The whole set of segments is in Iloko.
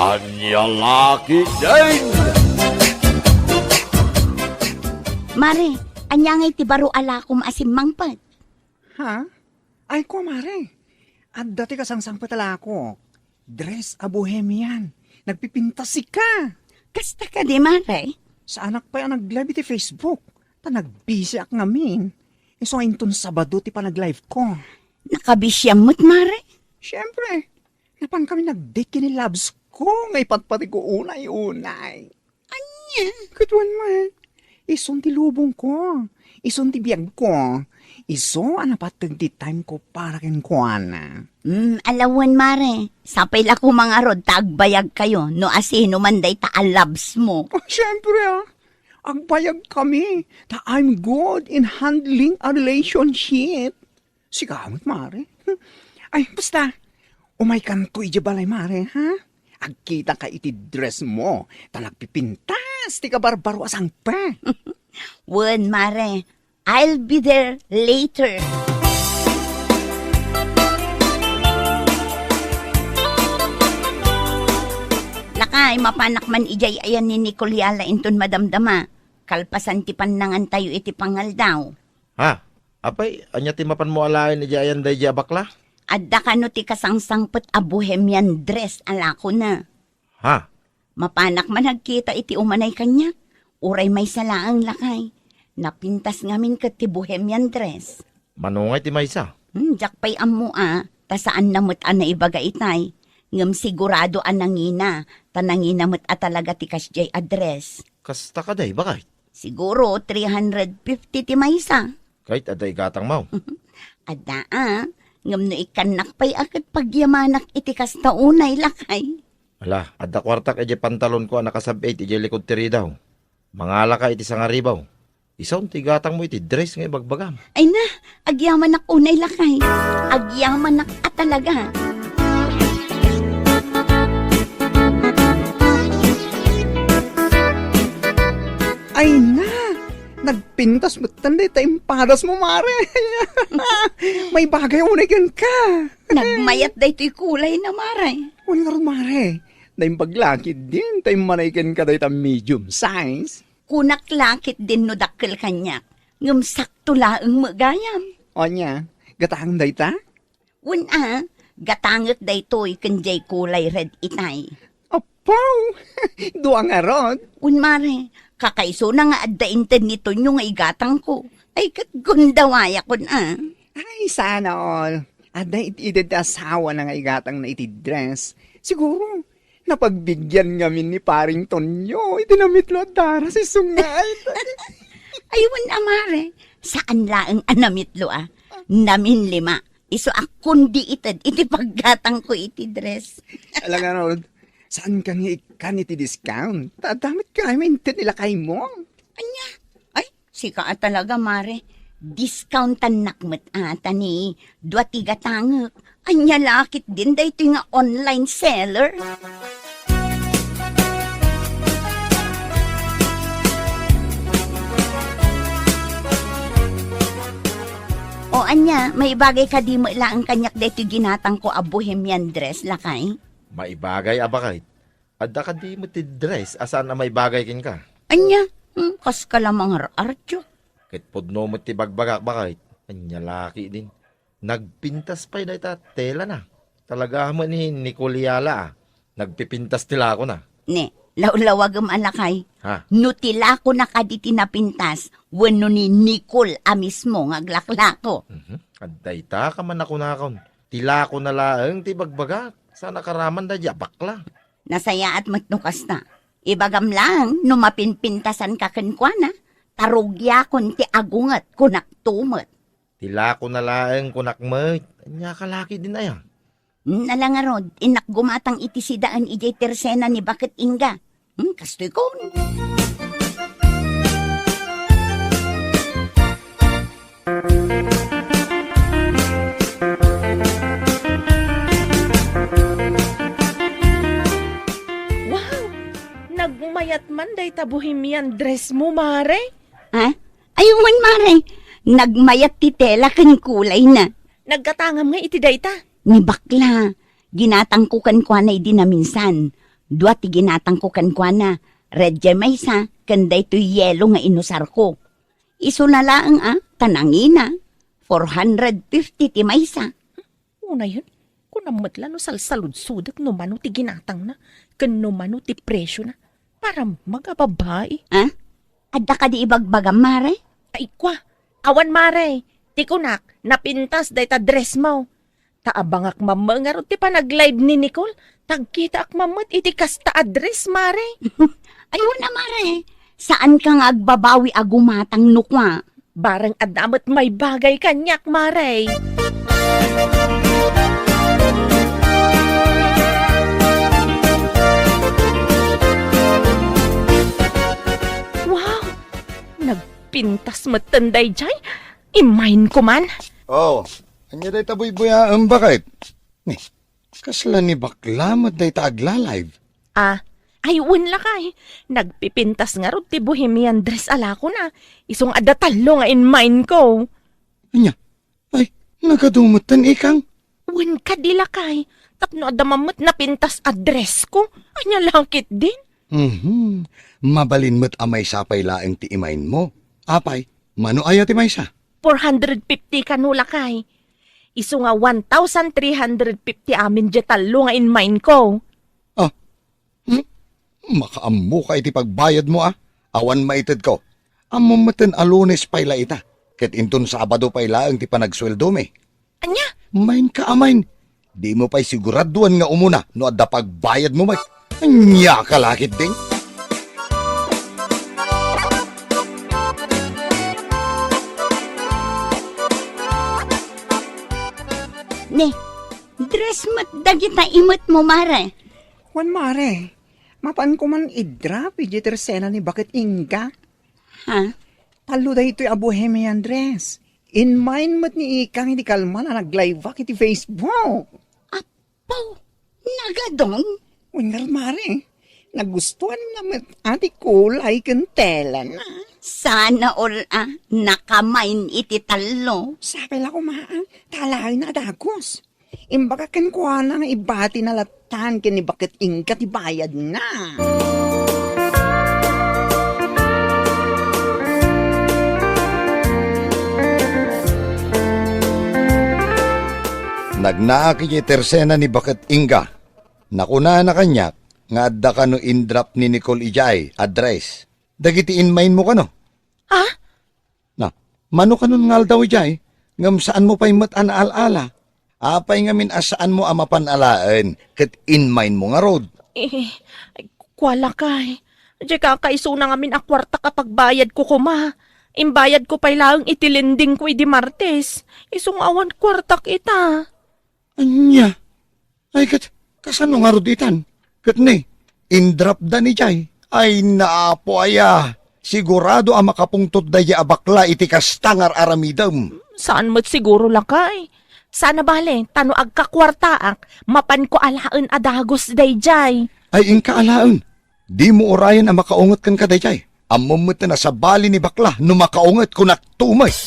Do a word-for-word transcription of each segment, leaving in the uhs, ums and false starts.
Ania la ketdin? Mare, ania ngay ti baro a lakom a simmangpet? Ha? Ay, kua, mare. Adda ti kasangsangpet a lakok. Dress a bohemian. Nagpipintas sika. Kasta kadi, mare? Saanak pay a nag-live iti Facebook. Ta nagbisiak ngamin. Isu nga inton Sabado ti panag-live ko. Nakabisiam met, mare? Siyempre. Napan kami nag-date ken ni loves ko nga ipatpateg ko unay-unay. Ania? Ket wen met, isun ti lubong ko, isun ti biag ko, isu a napateg ti time ko para kenkuana. Hmm, ala wen, mare, sapay la koma ngarud ta agbayag kayo no asino man dayta a loves mo. Oh, siyempre, ah. Agbayag kami, ta I'm good in handling a relationship. Sika met, mare. Ay, basta, umaykanto idiay balay, mare, ha? Agkitaka iti dress mo, ta nagpipintas ti kabarbaro a sangpet. Wen, mare. I'll be there later. Lakay, mapanak man idiay ayan ni Nicoliala inton madamdama. Kalpasan ti pannangantayo iti pangaldaw. Ha? Apay, ania ti mapanmo alaen idiay ayan daydiay a bakla? Adda kano ti kasangsangpet a bohemian dress a lakona. Ha? Mapanak man agkita iti umanay kaniak. Uray maysa laeng, lakay. Napintas ngamin ket ti bohemian dress. Mano ngay ti maysa? Hmm, diak pay ammo a, ta saanna met a naibaga itay. Ngem sigurado a nangina, ta nangina met a talaga ti kasdiay a dress. Kasta kadi, bakit? Siguro three hundred fifty ti maysa. Ket adda igatangmo? Adda a, ngem no ikkannak pay a ket pagyamanak iti kasta unay, lakay. Ala, adda kuartak idiay pantalonko a nakasab-it idiay likud ti ridaw. Mangalaka iti sangaribaw. Isun ti igatangmo iti dress nga ibagbagam. Ay na, agyamanak unay, lakay. Agyamanak a talaga. Ay na, nagpintas metten dayta impadasmo, mare. Maibagay unay kenka. Nagmayat daytoy kulayna, mare. Wen ngarud, mare. Naimbag la ketdin ta immanay kenka dayta medium size. Kunak la ketdin no dakkel kaniak, ngem sakto laeng met gayam. Ania, gatangem dayta? Wen a, gatangek daytoy ken diay kulay red itay. Apo! Dua ngarud? Wen, mare, kakaisuna nga adda inted ni Tonyo nga igatangko. Ay, ket gundawayakon a. Ay, sana all. Adda iti edad ti asawana nga igatangna iti dress. Siguro, napagbigyan ngamin ni Paring Tonyo iti namitlo a daras isu nga ay. Ay, wen a, mare, saan laeng a namitlo a. Naminlima. Isu a kundi ited iti paggatangko iti dress. Ala ngarud, saanka nga ikkan iti discount? Ta adda met kaymo inted ni lakaymo. Ania? Ay, sika a talaga, mare. Discountannak met a ta ni dua ti gatangek. Ania la ketdin daytoy nga online seller? O ania, maibagay kadi met laeng kaniak daytoy ginatangko a bohemian dress, lakay? Maibagay a baket. Adda kadi met ti dress a saan a maibagay kenka? Ania? Hmm, kaska la mangar-artyo. Ket pudno met ti bagbagak, baket. Ania la ketdin? Nagpintas pay dayta telana. Talaga met ni Nicoliala a. Nagpipintas ti lakona. Ne, lawlawagem a lakay. Ha? No ti lakona kadi ti napintas, wenno ni Nicole a mismo nga aglaklako. Mhm. Adayta ka man a kunakon. Ti lakona laeng ti ibagbagak. Saan a karaman daydiay a bakla. Nasayaat met no kasta. Ibagam laeng no mapinpintasanka kenkuana, ta rugiakon ti agunget, kunakto met. Ti lakona laeng kunak met, ania ka la ketdin aya? Nala ngarud, innak gumatang iti sidaen idiay tersena ni baket Inga. Hmm, kastoy kon. Wow! Nagmayat man dayta bohemian dress mo, mare? Ha? Ay, wen, mare. Nagmayat ti tela ken kulayna. Naggatangam nga iti dayta? Ni bakla. Ginatangko kenkuana idi naminsan. Dua ti ginatangko kenkuana, red jay maysa, ken daytoy yelo nga inusarko. Isuna laeng a, ta nangina, four hundred fifty ti maysa. Unayen, kunam met la no salsaludsodek no mano ti ginatangna, ken no mano ti presiona, para magababai. Ah? Adda kadi ibagbagam, mare? Ay, kwa, awan, mare. Ti kunak, napintas dayta dress mo. Ta abangak mamma ngarud ti panag-live ni Nicole, tagkitaak mammet iti kasta a dress, mare. Ay, wen a, mare. Saanka nga agbabawi a gumatang no kua. Bareng adda met maibagay kaniak, mare. Wow! Nagpintas metten dayjay. Immain ko man. Oh, ania dayta buybuyaem, baket? Ni, kasla ni bakla met dayta agla-live? Ah, ay, wen lakay. Nagpipintas ngarud ti bohemian dress a lakona. Isu nga adda tallo nga immain ko. Ania? Ay, nagadu metten, ikang? Wen kadi lakay. Tapno adda mammet napintas a dress ko. Ania la ketdin? Mhm. Mabalin met a maysa pay laeng ti immain mo. Apay, mano aya ti maysa? Four hundred fifty kano lakay. Isu nga one thousand three hundred fifty amin diay tallo nga immain ko. Ah, hmm? Makaammoka iti pagbayadmo a. Awan maitedko. Ammom metten a Lunes pay la ita. Ket inton Sabado pay laeng ti panagsueldomi. Ania? Main ka, amain. Dimo pay siguraduan nga umuna no adda pagbayadmo met. Ania ka la ketdin? Ne, dress met dagita imetmo, mare. Wen, mare. Mapanko man i-drop idiay tersena ni Baket Inga. Ha? Tallo daytoy a bohemian dress. Immain met ni ikang idi kalman a nag-live-ak iti Facebook. Apo, nagadun? Wen ngarud, mare. Nagustuanna met a ti kulay ken telana. Sana all a nakamain iti tallo. Sapay la koma, a, ta alaenna a dagus. Imbagak kenkuana nga ibatina lattan ken ni Baket Inga ti bayadna. Nagnaak iti tersena ni Baket Inga. Nakunana kaniak nga adda kano in-drop ni Nicole idiay a dress. Dagiti immainmo kano? Ah? Na, mano kanon nga aldaw idiay, ngem saanmo pay met a naal-ala? Apay ngamin a saanmo a mapan alaen ket immainmo ngarud? Eh, ay, kua lakay. Diay kakaisuna ngamin a kuartak a pagbayadko koma. Imbayadko pay laeng iti lendingko idi Martes. Isu nga awan kuartak ita. Ania? Ay, ket kasano ngarud itan? Ket ni, in-drop-da ni Jay. Ay, naapo aya! Sigurado a makapungtot dayjay a bakla iti kasta nga ar-aramidem. Saan met siguro, lakay. Sana bale, ta no agkakuartaak, mapanko alaen a dagus dayjay. Ay, inka alaen. Dimo urayen a makaunget kenka dayjay. Ammom met a sabali ni bakla no makaunget, kunak tumet.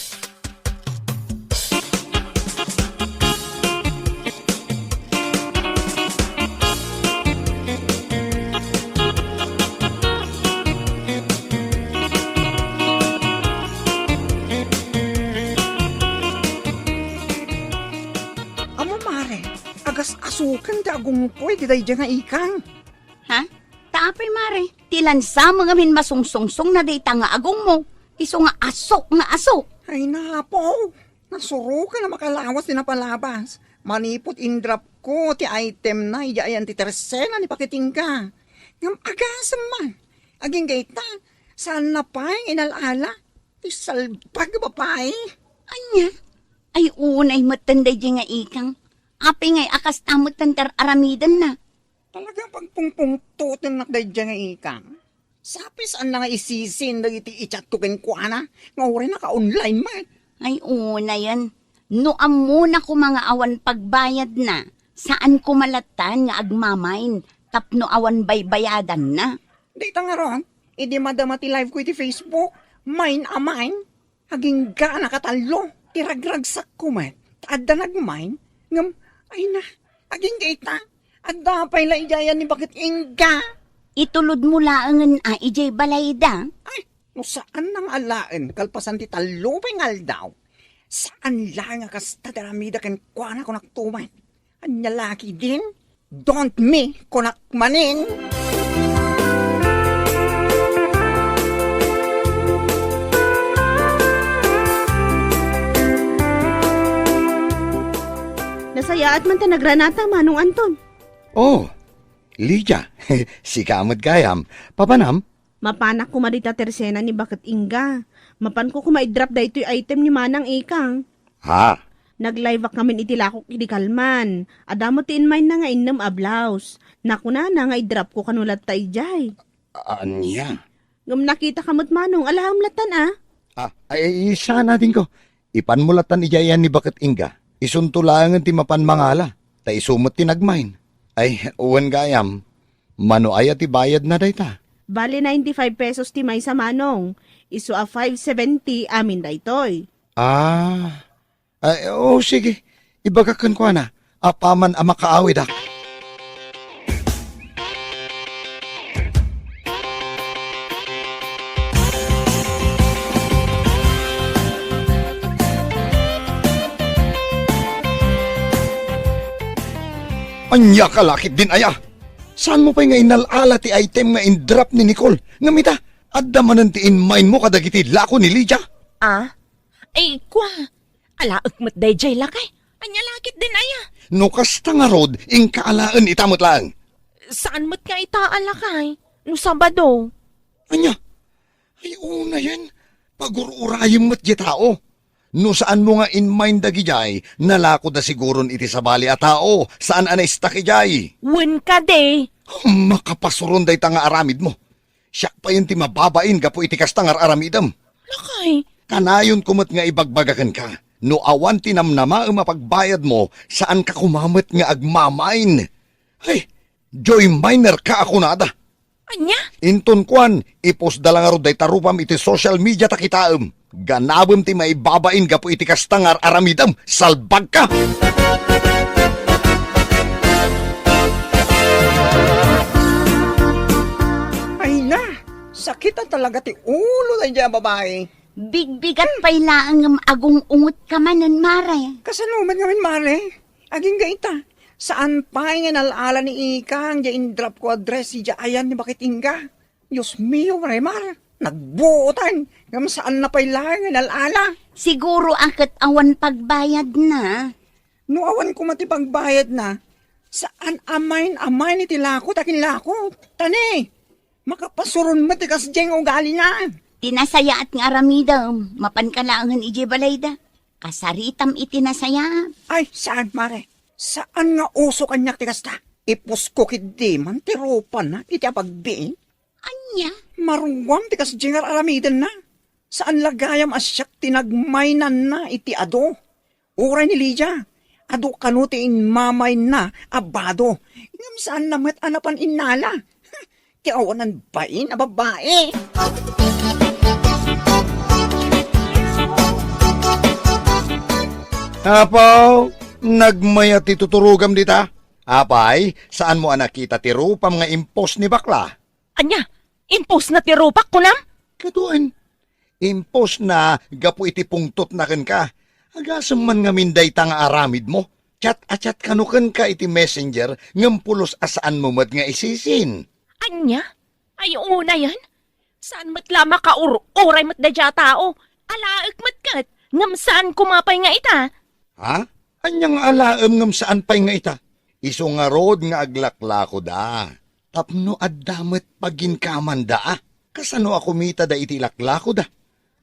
Ammom, mare, agas-asoken ti agumpoy ti dayjay nga ikang. Ha? Ta apay, mare, ti lansa mo ngamin masungsungsongna dayta nga agummo, isu nga asok nga asok. Ay, napo! Nasuroken a makalawas ti napalabas. Manipud in-drop-ko ti item-na idiay ayan ti tersena ni Baket Inga. Ngem agasem man. Agingga ita, saanna pay nga inal-ala. Ti salbag a babai. Ania? Ay, unay metten dayjay nga ikang. Apay ngay a kasta metten ti ar-aramidenna? Talaga pagpungpungtotennak dayjay nga ikang. Sapay saanna nga isisin dagiti i-chat-ko kenkuana nga uray naka-online met. Ay, unayen. No ammona koma nga awan pagbayadna, saan koma lattan nga agmamain tapno awan baybayadanna. Dayta ngarud, idi madama ti live-ko iti Facebook, main a main. Agingga a nakatallo ti ragragsakko met. Ta adda nagmain, ngem, ay na, agingga ita, Adda pay la idiay ayan ni Baket Inga. Itulodmo laengen a idiay balayda. Ay, no saan nga alaen, kalpasan ti tallo pay nga aldaw. Saan laeng a kasta ti aramida kenkuana, kunak tumet. Ania la ketdin? Don't me, kunak manen. Nasayaat man ta nagranata, Manong Anton. Oh, Lydia, sika met gayam. Papanam? Mapanak koma dita tersena ni Baket Inga. Mapanko koma i-drop daytoy item ni Manang Ikang. Ha? Nag-live-ak ngamin iti lakok idi kalman. Adda met ti inmaynna nga innem a blouse. Nakunana nga i-drop ko kano latta idiay. A-, ania? Ngem nakitaka met, Manong, alaem lattan a. Ah, ay, ay, sana din ko. Ipanmo lattan idiay ayan ni Baket Inga. Isunto laengen ti mapan mangala. Ta isu met ti nagmain. Ay, wen gayam. Mano aya ti bayadna dayta? Bali, ninety-five pesos ti maysa, Manong. Isu a five seventy amin daytoy. Ah. Ay, o, sige. Ibagak kenkuana. Apaman a makaawidak. Ania ka la ketdin aya? Saanmo pay nga inal-ala ti item nga in-drop ni Nicole? Ngem ita, adda manen ti inmainmo kadagiti lako ni Lydia? Ah? Ay, kua, alaek met daydiay, lakay. Ania la ketdin aya? No kasta ngarud, inka alaen ita met laeng. Saan met nga ita a lakay? No Sabado. Ania? Ay, unayen, pagur-urayem met diay tao. No saanmo nga inmain dagidiay, nalakoda siguron iti sabali a tao, saan a naistak idiay. Wen kadi. Makapasuron dayta nga aramidmo. Siak payen ti mababain gapu iti kasta nga ar-aramidem. Lakay. Kanayonko met nga ibagbaga kenka, no awan ti namnamaem a pagbayadmo, saanka koma met nga agmamain. Ay, joy miner ka a kunada. Ania? Inton kuan, ipusda la ngarud dayta rupam iti social media ta kitaem. Ganabem ti maibabain gapu iti kasta nga ar-aramidem. Salbagka! Ay na, sakit a talaga ti ulo daydiay a babai. Bigbigat pay laeng ngem agung-ungot ka manen, Mare. Kasano met ngamin, Mare? Agingga ita, saan pay nga inal-ala ni Ikang diay in-drop ko a dress idiay ayan ni Baket Inga. Dios mio, Marimar, nagbuotan, ngem saanna pay laeng nga inal-ala. Siguro a ket awan pagbayadna. No awan koma ti pagbayadna, saan a main-amain iti lako ta kinlako. Tani, makapasuron met ti kasdiay nga ugalina. Ti nasayaat nga aramidem, mapanka laengen idiay balayda. Kasaritam iti nasayaat. Ay, saan, Mare? Saan nga uso kaniak ti kasta? Ipusko ketdi man ti rupana iti apagbiin. Ania? Maruam ti kasdiay nga ar-aramidenna. Saan la gayam a siak ti nagmainanna iti adu. Uray ni Lydia, adu kano ti inmamainna a bado. Ngem saanna met a napan innala. Ti awanan bain a babai. Apo, nagmayat ti tuturogam dita. Apay, saanmo a nakita ti rupam nga impos ni bakla? Ania? Impos na ti rupak, kunam? Kaduen. Impos na gapu iti pungtotna kenka. Agasem man ngamin dayta nga aramidmo. Chat a chat kano kenka iti messenger, ngem pulos a saanmo met nga isisin. Ania? Ay, unayen? Saan met la makaur-uray met daydiay a tao? Alaek met ket, ngem saan koma pay nga ita. Ha? Ania nga alaem ngem saan pay nga ita? Isu ngarud nga aglaklakoda. Tapno adda met paginkamanda, a? Kasano a kumitada iti laklakoda?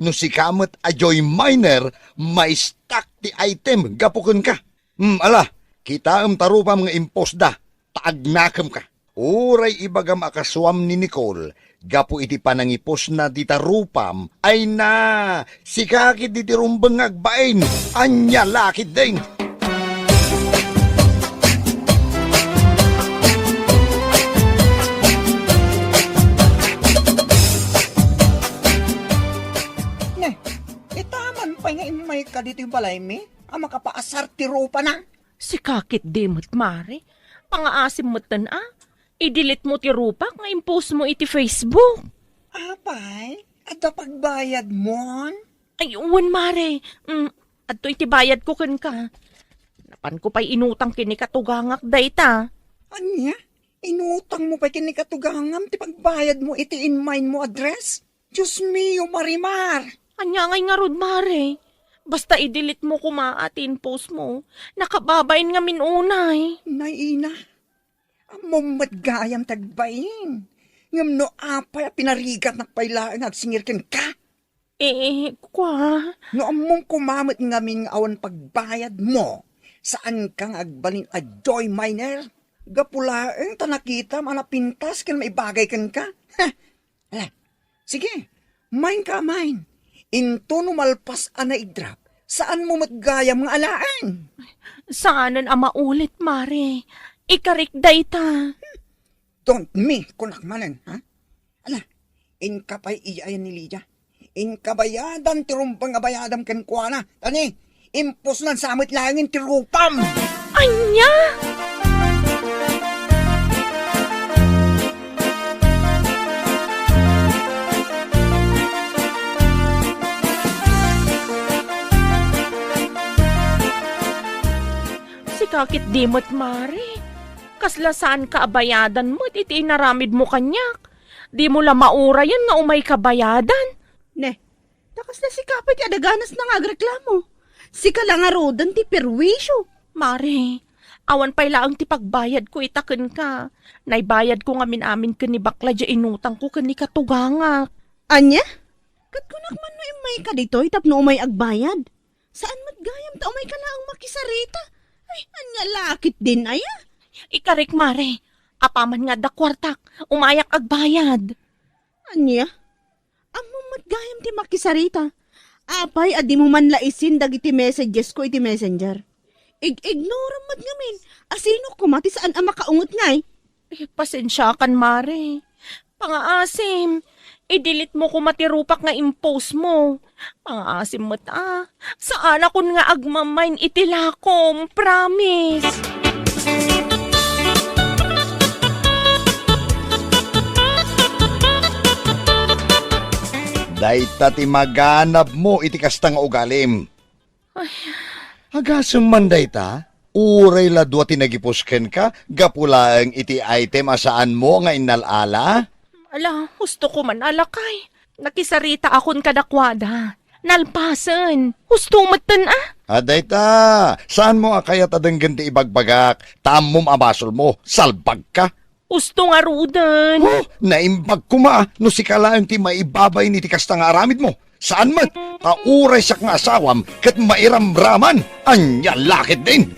No sika met a joy miner, maistak ti item gapu kenka. Hmm, ala, kitaem ta rupam nga imposda, ta agnakemka. Uray ibagam a kasuam ni Nicole, gapu iti panangiposna dita rupam, ay na, sika ketdi ti rumbeng nga agbain, ania la ketdin? Ne, ita man pay nga immayka ditoy balaymi a makapaasar ti rupana? Sika ketdi met, Mare. Pangaasim metten a. I-delete mo ti rupak nga impost mo iti Facebook. Apay, adda pagbayadmon? Ay, wen, mare. Mm, adtoy ti bayadko kenka. Napanko pay inutang ken ni katugangak dayta. Ania? Inutangmo pay ken ni katugangam ti pagbayadmo iti inmainmo a dress? Dios mio, Marimar! Ania ngay ngarud, mare? Basta i-delete mo koma a ti impost mo. Nakababain ngamin unay. Nay, ina, ammom met gayam ti agbain. Ngem no apay a pinarigatnak pay laeng nga agsingir kenka? Eh, kua? No ammom koma met ngamin nga awan pagbayadmo, saanka nga agbalin a joy miner? Gapu laeng ta nakitam a napintas ken maibagay kenka. Heh! Ala, sige, main ka, main. Into no malpas a naidrap, saanmo met gayam nga alaen. Saanen a maulit, mare. Ikarik dayta. Don't me, kunak manen, ha? Ala, inka pay iyayan ni Lydia. Inka bayadan ti rumbeng a bayadam kenkuana. Tani, impusnan sa met laengen ti rupam. Ania? Sika ket di met, mare. Kasla saanka a bayadan met iti inaramidmo kaniak. Dimo la maurayen nga umayka bayadan. Ne, ta kasla sika pay ti adaganasna nga agreklamo. Sika la ngaruden ti perwisyo. Mare, awan pay laeng ti pagbayadko ita kenka. Naibayadko ngamin-amin ken ni bakla diay inutangko ken ni katugangak. Ania? Ket kunak man no immayka ditoy tapno umay agbayad. Saan met gayam ta umayka laeng makisarita? Ay, ania la ketdin aya? Ikarik, mare. Apaman nga adda kuartak, umayak agbayad. Ania? Ammom met gayam ti makisarita. Apay a dimo man la isin dagiti messages ko iti messenger? Ig-ignoram met ngamin. Asino koma ti saan a makaunget ngay? Eh, pasensiakan, mare. Pangaasim, i-delete mo koma ti rupak nga impost mo. Pangaasim met a, saanakon nga agmamain iti lakom, promise. Dayta ti maganabmo iti kasta nga ugalim. Ay. Agasem man dayta, uray la dua ti nagipus kenka, gapu laeng iti item a saanmo nga innal-ala? Ala, husto koman a lakay. Nakisaritaakon kadakuada. Nalpasen. Husto metten a. A, dayta, saanmo a kayat a denggen ti ibagbagak, ta ammom a basolmo, salbagka. Husto ngaruden. Oh, naimbag koma no sika laeng ti maibabain iti kasta nga aramidmo. Saan met, ta uray siak nga asawam ket mairamraman. Ania la ketdin?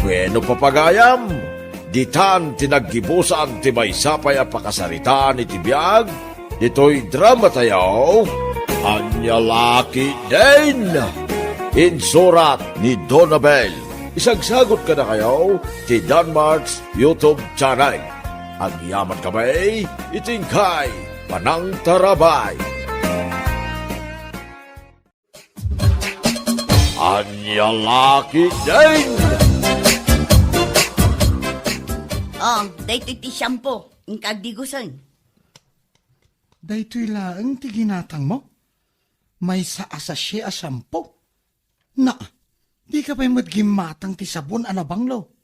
Bueno, papagayam, ditan ti naggibusan ti maysa pay a pakasaritaan iti biag ditoy dramatayo, Ania la ketdin? Insurat ni Donabel. Isagsagot kadakayo ti Danmart's YouTube channel. Agyamankami iti inkay panangtarabay. Ania la ketdin? Oh, daytoy ti shampoo. Inka agdigusen. Daytoy laeng ti ginatangmo? Maysa a sachet a shampoo? Na, dika pay met gimmatang ti sabon a nabanglo.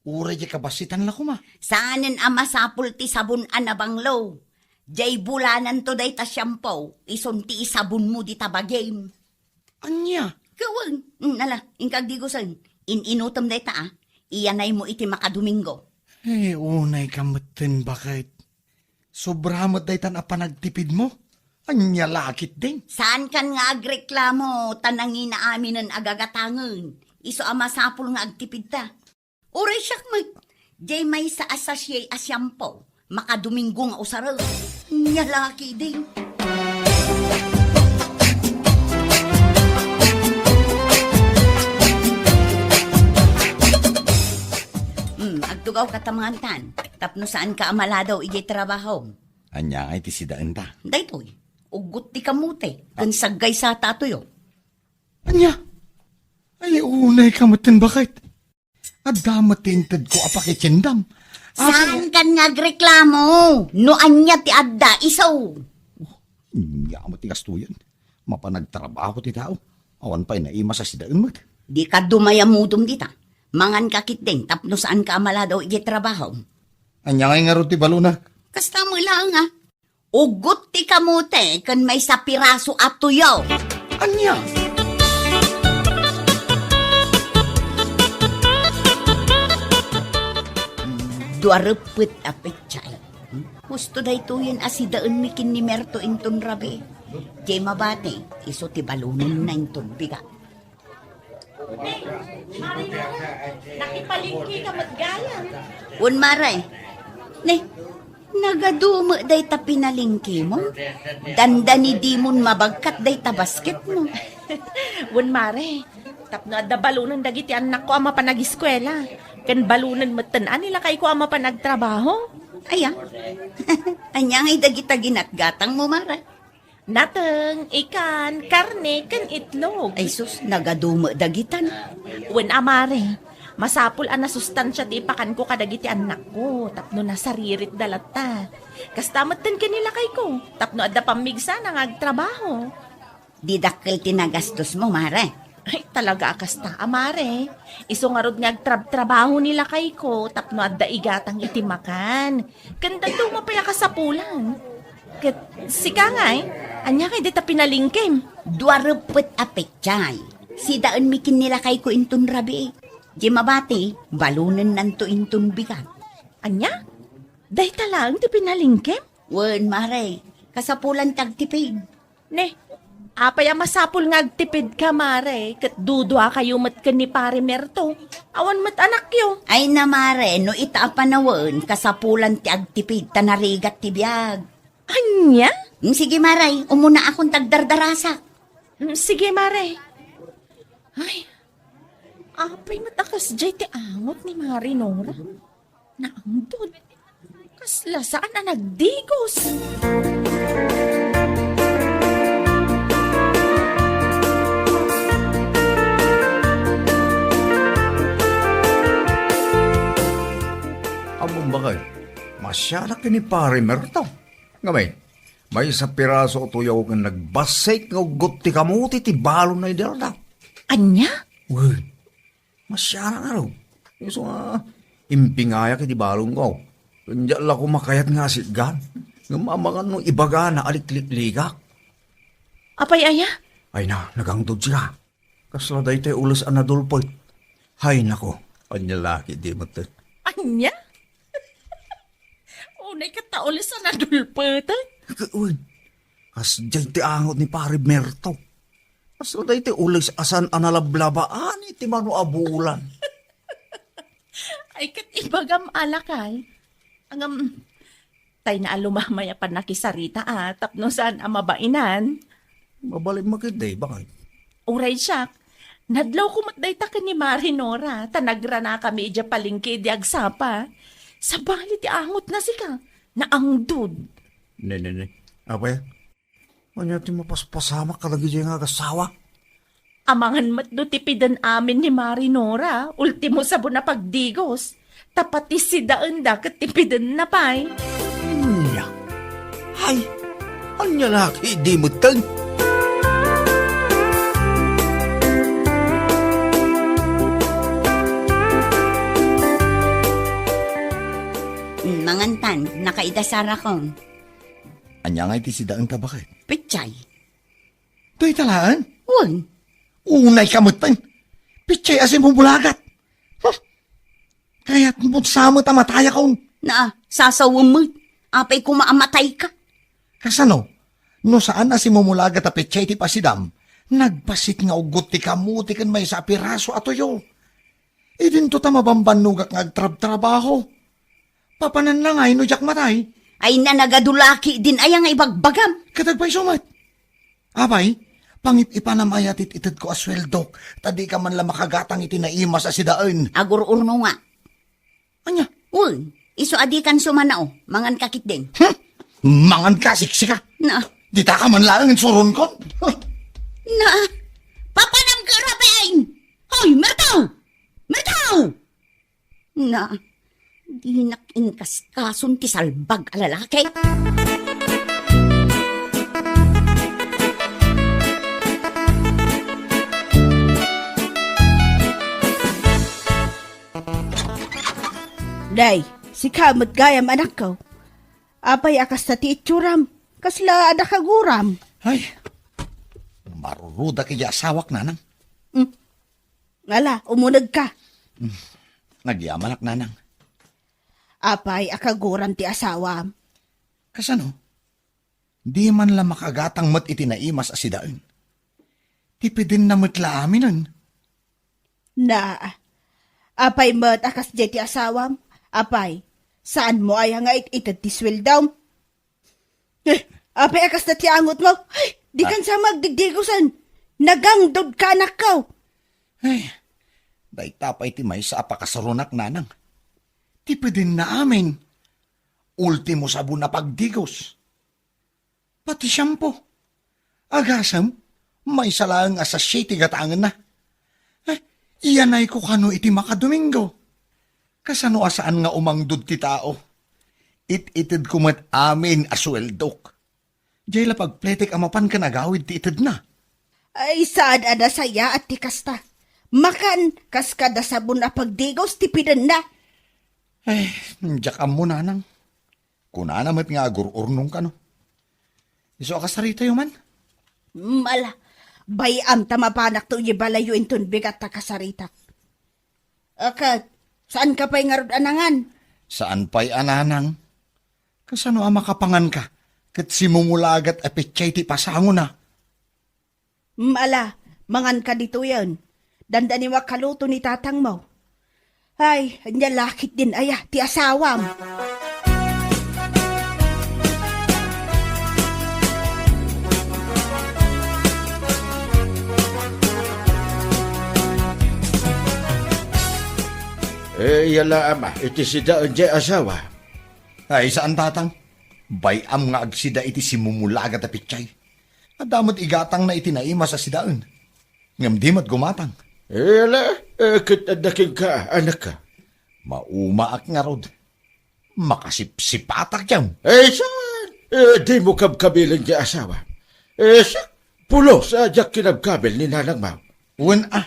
Uray diay kabassitan la koma. Saanen a masapul ti sabon a nabanglo. Diay bulananto dayta shampoo, isun ti isabonmo dita bagim. Ania? Kawen, mm, ala, inka agdigusen. In-inutem dayta a, iyanaymo iti makadomingo. Eh, unayka metten baket. Sobra met daytan a panagtipidmo. Ania la ketdin? Saankan nga agreklamo, ta nanginaaminen a gagatangen. Isu a masapul nga agtipidta. Uray siak met, diay maysa a sachet a shampoo, makadomingo nga usaren. Ania la ketdin? Hmm, agtugawka ta mangan, tapno saanka a maladaw idiay trabahom. Ania ngay ti sidaenta? Daytoy, uggot ti kamote, ken saggaysata a tuyo. Ania? Ay, unay ka met ten, baket. Adda met ti intedko a pakitiendam. Saan kan nga agreklamo? No ania ti adda, isu. Ania met ti kastoyen? Mapan agtrabaho ti tao. Awan pay naimas a sidaen met. Di ka dumayamudom dita. Mangan ka ketdin tapno saan ka a maladaw iti trabaho. Ania ngay ngarud ti balonak? Kasta met laeng a. Uggot ti kamote ken maysa piraso a tuyo. Ania? Dua reppet a petsay. Husto daytoyen a sidaenmi ken ni Merto inton rabii. Diay mabati, isu ti balonenna inton bigat. Nakipalengke ka met gayam. Wen, mare. Ne, nagadu met dayta pinalengkemo? Dandani dimon mabagkat dayta basketmo. Wen, mare, tapno adda balonen dagiti annakko a mapan agiskuela, ken balonen metten a nilakayko a mapan agtrabaho. Aya? Ania ngay dagita ginatgatangmo, mare? Nateng, ikan, karne, ken itlog. Ay sus, nagadu met dagitan. Wen a, mare, masapul a nasustansia ti ipakanko kadagiti annakko tapno nasariritda latta. Kasta metten ken ni lakayko tapno adda pammigsana nga agtrabaho. Di dakkel ti nagastosmo, mare? Ay, talaga a kasta a, mare. Isu ngarud nga agtrabtrabaho ni lakayko tapno adda igatang iti makan. Ken dadduma pay a kasapulan. Ket sika ngay, ania kay dita pinalengkem? Dua reppet a petsay. Sidaenmi ken ni lakayko inton rabii. Diay mabati, balonennanto inton bigat. Ania? Dayta laeng ti pinalengkem? Wen, mare. Kasapulan ti agtipid. Ne, apay a masapul nga agtipidka, mare, ket duduakayo met ken ni Pare Merto? Awan met anakyo. Ay na, mare, no ita a panawen, kasapulan ti agtipid ta narigat ti biag. Ania? Mm, sige, mare, umunaakon ta agdardarasak. Mm, sige, mare. Ay, apay met a kasdiay ti angot ni Mare Nora? Naangdod. Kasla saan a nagdigos. Ammom bakay, masianak ken ni Pare Merto. Ngamin, maysa piraso a tuyo ken nagbassit nga uggot ti kamote ti balonna idi aldaw. Ania? Wen, masianak ngarud. Isu nga, impingayak iti balonko. Ken diak la koma kayat nga asitgan. Ngem amangan no ibagana a liklikligak. Apay aya? Ay na, nagangdod sika. Kasla daytoy ules a nadulpet. Hay nako, ania la ketdi metten. Ania? Unay ket ta ules a nadulpeten? Ket wen, kasdiay ti angot ni Pare Merto. Kasla daytoy ules a saan a nalablabaan iti mano a bulan. Ay, ket ibagam a lakay. Ngem, tayna a lumamay a pannakisarita a tapno saan a mabainan. Mabalinmo ketdi, bakay? Uray siak, nadlawko met dayta ken ni Mare Nora, ta nagranakami idiay palengke idi agsapa. Sabali ti angotna sika, naangdod. Ne, ne, ne. Apay? Ania ti mapaspasamak kadagiti nga agassawa? Amangan met no tipiden amin ni Mare Nora, ultimo sabon a pagdigos. Ta pati sidaenda ket tipidenna pay. Ania? Hay, ania la ketdi metten? Mm, mangantan, nakaidasar akon. Ania ngay ti sidaenta, baket? Petsay. Dayta laeng? Wen. Unay ka metten. Petsay a simumulagat. Huh. Kayatmo sa met a matayakon. Na, sasawem met. Apay koma a matayka? Kasano? No saan a simumulagat a petsay ti pasidam, nagbassit nga uggot ti kamote ken maysa a piraso a tuyo. Idinto ta mabambannogak nga agtrabtrabaho. Papananna ngay no diak matay? Ay, nanagadu la ketdin aya nga ibagbagam. Ket agpayso met. Apay, pangip-ipanam aya ti itedko a sueldok, ta dika man la makagatang iti naimas a sidaen. Agur-urno nga. Ania? Wen, isu a dikan sumanao, mangan ka ketdin. Hmm? Mangan ka, siksika? Na. Dita ka man laeng insuronkon. Huh. Na. Papanam ka, Rafael! Ho, Ay, Maritaw! Maritaw! Na, dinak inkaskason ti salbag a lalaki. Day, sika met gayam, anakko. Apay a kasta ti itsuram? Kasla adda kaguram? Ay, marurudak iti asawak, nanang. Hmm. Ala, umunegka. Hmm. Nagyamanak, nanang. Apay a kaguram ti asawam? Kasano? Di man la makagatang met iti naimas a sidaen. Tipidenna met la aminen. Na, apay met a kasdiay ti asawam? Apay, saanmo aya nga it-ited ti sueldom? Eh, apay a kasta ti angotmo? Ay, dikan sa magdigdigosen. Nagangdodka, anakko. Ay, dayta pay ti maysa a pakasarunak, nanang. Tipidenna amin. Ultimo sabon a pagdigos. Pati shampoo. Agasem, maysa laeng a sachet ti gatangenna. Eh, iyanayko kano iti makadomingo. Kasano a saan nga umangdod ti tao? It-itedko met amin a sueldok. Diay la pagpletek a mapan ken agawid ti itedna. Ay, saan a nasayaat ti kasta. Makan, kas kada sabon a pagdigos ti pidenna. Eh, diak ammo, nanang. Kunana met nga agur-urnong kano. Isu a kasaritayo man? Mala, bay-am ta mapanakto iti balayyo inton bigat ta kasaritak. Akat, saan ka pay ngarud a nangan? Saan pay a nanang? Kasano a makapangan ka ket simumulagat a petsa ti pasangona? Mala, mangan ka ditoyen. Dandani a kaluto ni tatangmo. Ay, ania la ketdin aya ti asawam? Eh, iya la, ama, iti sidaen diay asawa. Ay, saan, tatang. Bay-am nga agsida iti simumulagat a petsa. Adda met igatangna iti naimas a sidaen. Ngem di met gumatang. Eh, ala, eh, ket adda kenka, anakka? Maumaak ngarud. Makasipsipatak diay. Eh, saan? Eh, dimo kabkabilen diay asawa. Eh, sa-, pulos a diak kinabkabil ni nanangmo. Wen a,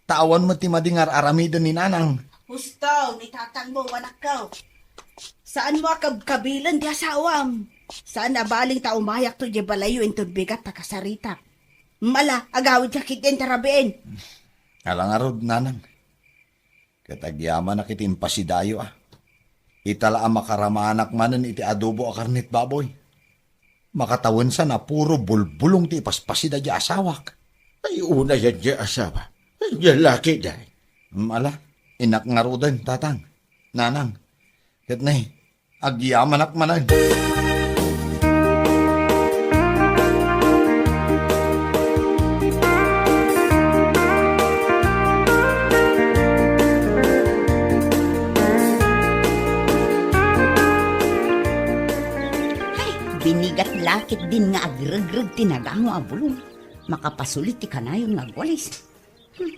ta awan met ti madi nga ar-aramiden ni nanang. Husto, ni tatangmo, anakko. Saanmo a kabkabilen ti asawam. Saan a baling ta umayakto diay balayyo inton bigat ta kasaritak. Mala, agawidka ketdin ta rabiin. Ala ngarud, nanang. Ket agyamanak iti impasidayo a. Ita la a makaramanak manen iti adobo a karnet baboy. Makatawensan a puro bulbulong ti ipaspasida diay asawak. Ay, unayen diay asawa. Ay, diay laki, day. Mm, ala, innak ngaruden, tatang, nanang. Ket nay, agyamanak manen. Ay, binigat la ketdin nga agregreg ti nagango a bulong. Makapasulit ti kanayon nga agwalis. Hmm.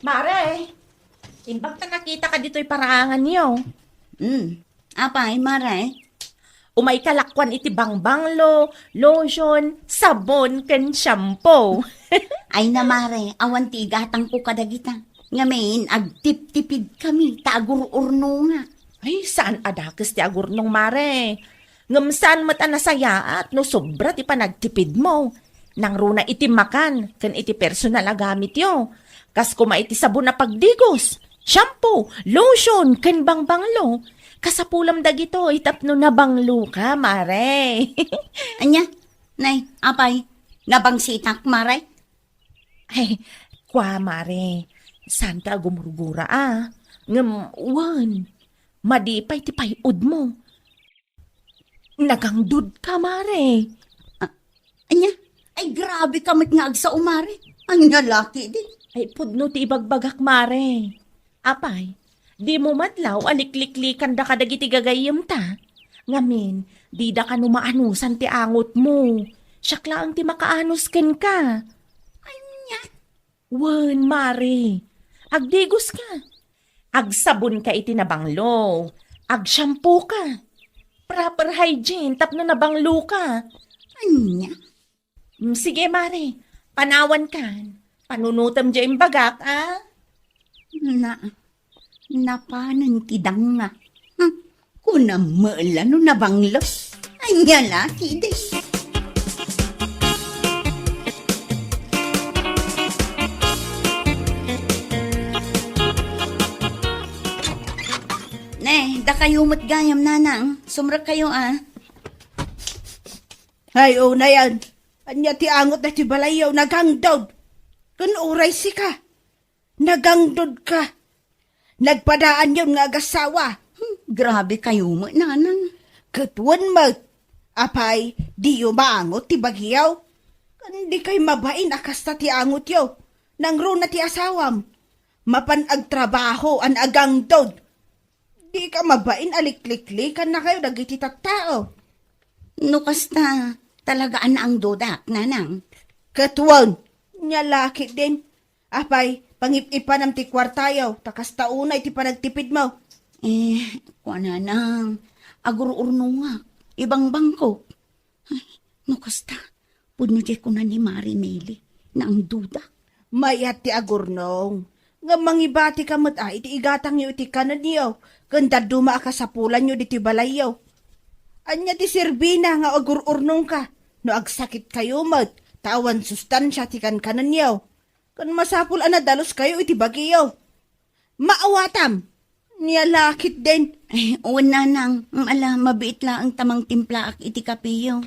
Mare, imbag ta nakitaka ditoy paraanganyo. Hmm. Apay, mare? Umayka lakuan iti bangbanglo, lotion, sabon, ken shampoo. Ay na, mare, awan ti igatangko kadagita. Ngamin, agtiptipidkami, ta agur-urnonga. Ay, saan a dakes ti agurnong, mare. Ngem saan met a nasayaat no sobra ti panagtipidmo. Nangruna iti makan ken iti personal a gamityo. Kas koma iti sabon a pagdigos, shampoo, lotion, ken bangbanglo. Kasapulam dagitoy tapno nabangloka, mare. Ania? Nay, apay, nabangsitak, mare? Ay, kua, mare. Saanka a gumurgura, a. Ngem, wen, madi pay ti pay-odmo. Nagangdodka, mare. A-, ania? Ay, grabe ka met nga agsao, mare. Ania la ketdin? Ay, pudno ti ibagbagak, mare. Apay, dimo madlaw a likliklikanda kadagiti gagayyemta? Ngamin, dida kano maanusan ti angotmo. Siak laeng ti makaanos kenka. Ania? Wen, Mare, agdigoska. Agsabonka iti nabanglo. Agshampooka. Proper hygiene tapno nabangloka. Ania? Mm, sige, Mare. Panawankan. Panunotem diay imbagak, a? Na, napanen ti danga. Hmm, kunam met la no nabanglo. Ania la, kidi? Ne, dakayo met gayam, nanang. Sumrekkayo, a. Ay, unayen. Ania ti angot daytoy balayyo? Nagangdod. Ken uray sika, nagangdodka. Nagpadaanyon nga agassawa. Hmm, grabe kayo met, nanang. Ket wen met, apay, diyo maangot ti bagiyo? Ken dikay mabain a kasta ti angotyo. Nangruna ti asawam. Mapan agtrabaho a nagangdod. Dika mabain a likliklikannen kayo dagiti tattao. No kasta, talaga a naangdodak, nanang. Ket wen, nia la ketdin. Apay, pangip-ipanam ti kuartayo, ta kasta unay ti panagtipidmo. Eh, kua, nanang, agur-urnongak, ibangbangkok. Ay, no kasta, pudno diay kuna ni Mare Meli, naangdodak. Mayat ti agurnong. Ngem mangibatika met a iti igatangyo iti kanenyo, ken dadduma a kasapulanyo ditoy balayyo. Ania ti serbina nga agur-urnongka no agsakitkayo met ta awan sustansia ti kankanenyo? Ken masapul a nadaluskayo iti bagiyo. Maawatam! Nia la ketdin. Ay, wen, nanang, ala, mabiit laeng ta mangtimplaak iti kapeyo.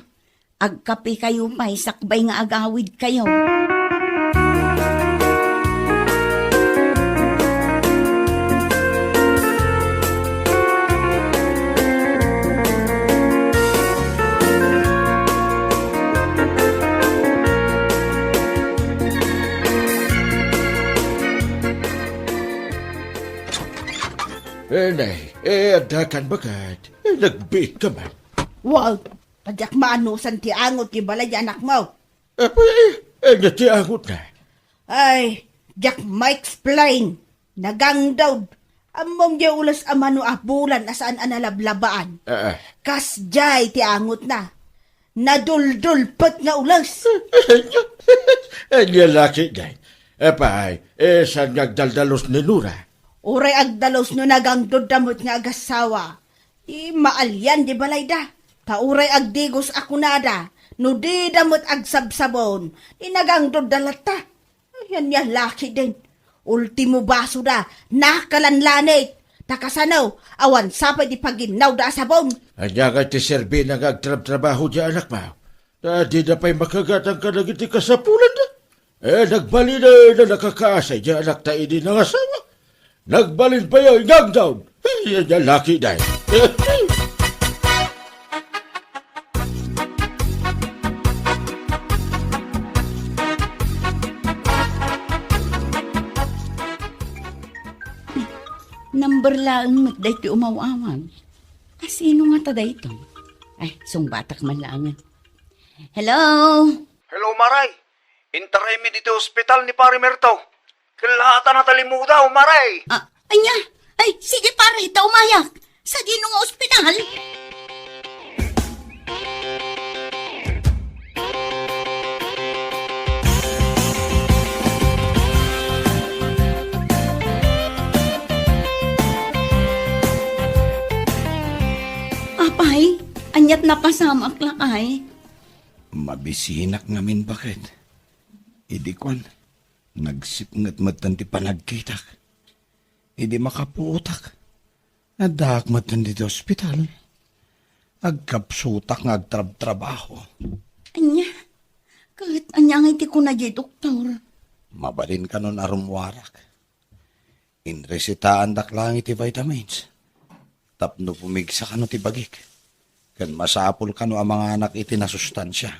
Agkapekayo pay sakbay nga agawidkayo. Inay, eh, addakan baket. Eh, nagbiitka man. Wow, ta diak maanusan ti angot ti balay ti anakmo. Apay, eh, ania ti angotna? Ay, diak ma-explain. Nagangdod. Ammom diay ules a mano a bulan a saan a nalablabaan. Ah, ah. Kasdiay ti angotna. Naduldulpet nga ules. Ania la ketdin? Apay, eh, saan nga agdaldalus ni Nora? Uray agdalus no nagangdodda met nga agassawa. Ti maalian di balayda. Ta uray agdigos a kunada, no dida met agsabsabon, ti nagangdodda latta. Ay, ania la ketdin. Ultimo basoda, nakalanlanit. Ta kasano, awan sa pay ti paginnawda a sabon. Ania ngay ti serbina nga agtrabtrabaho diay anakmo? Ta dida pay makagatang kadagiti kasapulanda. Eh, nagbalin a nakakaasay diay anakta idi nangasawa. Nagbalin pay a ingangdaw. Ay, ania la ketdin. Number laeng met daytoy umaw-awag. A, sino ngata daytoy? Ay, sungbatak man laengen. Hello? Hello, Maray. Intaraymi ditoy ospital ni Pare Merto. Kellaatan a talimudaw, Maray. Ah, ania? Ay, sige, pare, ta umayak. Sadino nga ospital? Apay, aniat napasamak lakay? Mabisinak ngamin baket. Idi kuan, nagsipnget metten ti panagkitak. Idi makapuotak, addaak metten ditoy ospital. Agkapsutak nga agtrabtrabaho. Ania? Ket ania ngay ti kuna diay doktor? Mabalin kano a rummuarak. Inresetaandak laeng iti vitamins tapno pumigsa kano ti bagik, ken masapul kano a manganak iti nasustansia.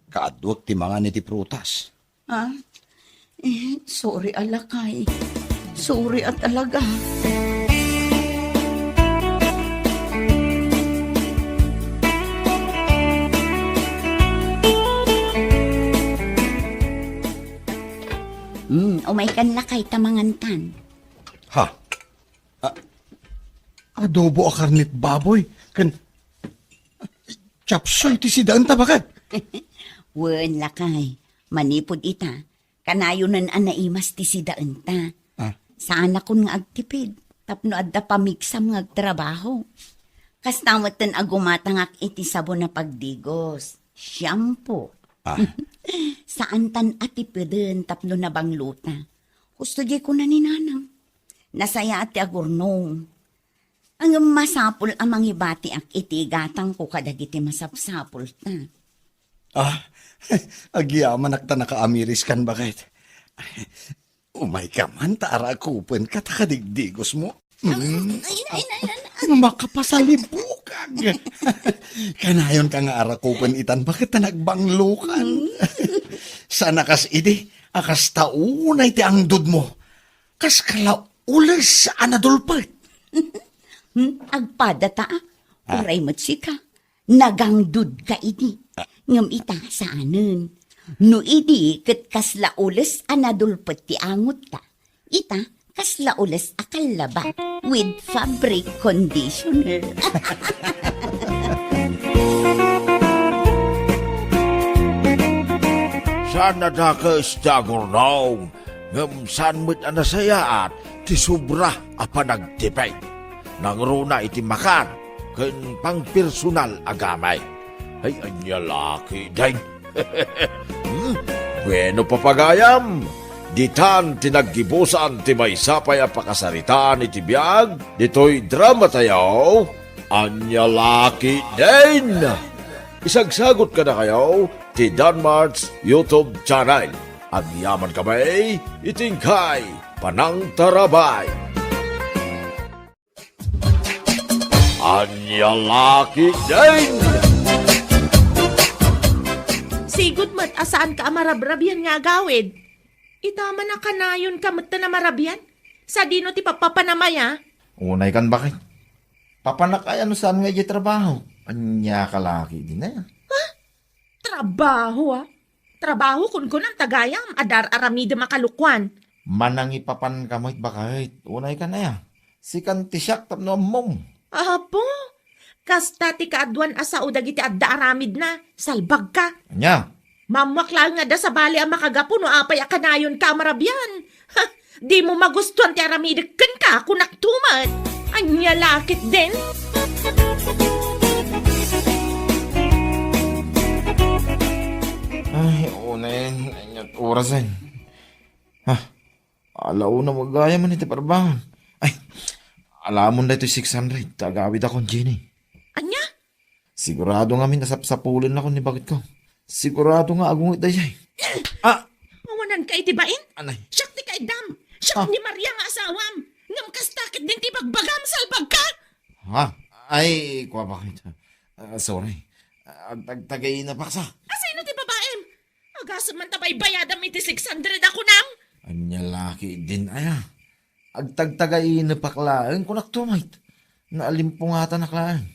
Kaaduek ti mangan iti prutas. Ah? Eh, sorry a lakay. Sorry a talaga. Umaykan lakay ta mangantan. Ha? A-, adobo a karnet baboy ken chop suey ti sidaenta, baket? Wen, lakay. Manipud ita, kanayonen a naimas ti sidaenta. Ah. Saanakon nga agtipid tapno adda pamigsam nga agtrabaho. Kasta metten a gumatangak iti sabon a pagdigos, shampoo. Ah. Saantan a tipiden tapno nabanglota. Husto diay kuna ni Nanang. Nasayaat ti agurnong. Ngem masapul a mangibatiak iti igatangko kadagiti masapsapulta. Ah, agyamanak ta nakaamiriskan, baket. Umayka man ta arakupenka ta kadigdigosmo. Mm. Ay, ay, ay, ay, ay. Makapasalibukag. Kanayonka nga arakupen itan, baket ta nagbanglokan. Saan a kas idi, a kasta unay ti angdodmo. Kas kala ules a nadulpet. Hmm? Agpadata, ah. Ah. Uray met sika. Nagangdodka idi. Ah. Ngem ita, saanen. No idi ket kasla ules a nadulpet ti angotta, ita, kasla ules a kallaba with fabric conditioner. Saan a dakes ti agurnong, ngem saan met a nasayaat ti sobra a panagtipid. Nangruna iti makan ken pangpersonal a gamit. Ay, ania la ketdin. Hmm? Bueno, papagayam, ditan ti naggibusan ti maysa pay a pakasaritaan iti biag ditoy dramatayo, Ania la ketdin. Isagsagot kadakayo ti Danmart's YouTube channel. Agyaman kami iti inkay panangtarabay. Ania la ketdin. Sigud met a saanka a marabrabian nga agawid. Ita man a kanayonka metten a marabian? Sadino ti papapanam aya? Unaykan, baket. Papanak aya no saan nga idiay trabaho. Ania ka la ketdin aya? Ha? Trabaho, ah? Trabaho, kunkunam, tagayam, adda ar-aramidem a kalukuan. Manangipapanka met, baket. Unaykan aya. Sikan ti siak tapno ammom. Apo, kasta ti kaaduan a sao dagiti adda aramidna. Salbagka. Ania? Maammoak laeng nga adda sabali a makagapu no apay a kanayonka a marabian. Ha, dimo magustuan ti aramidek kenka, kunakto met. Ania la ketdin? Ay, unayen, aniat orasen? Ha, ala una, magayam man iti parbangan. Ay, alamon daytoy six hundred, ta agawidakon, Jenny. Ania? Sigurado ngamin a sapsapulennakon ni baketko. Sigurado nga agunget daydiay. Ah! Awananka iti bain? Anay. Siak ti kaiddam. Siak Ah. ni Maria nga asawam. Ngem kasta ketdin ti ibagbagam, salbagka! Ha? Ay, kua, baket. Ah, sorry. Agtagtagayinepaksa. Asino ti babaim? Agasem man ta baybayadam iti six hundred a kunam. Ania la ketdin aya? Agtagtagainepak laeng, kunakto met. Naalimpungatanak laeng.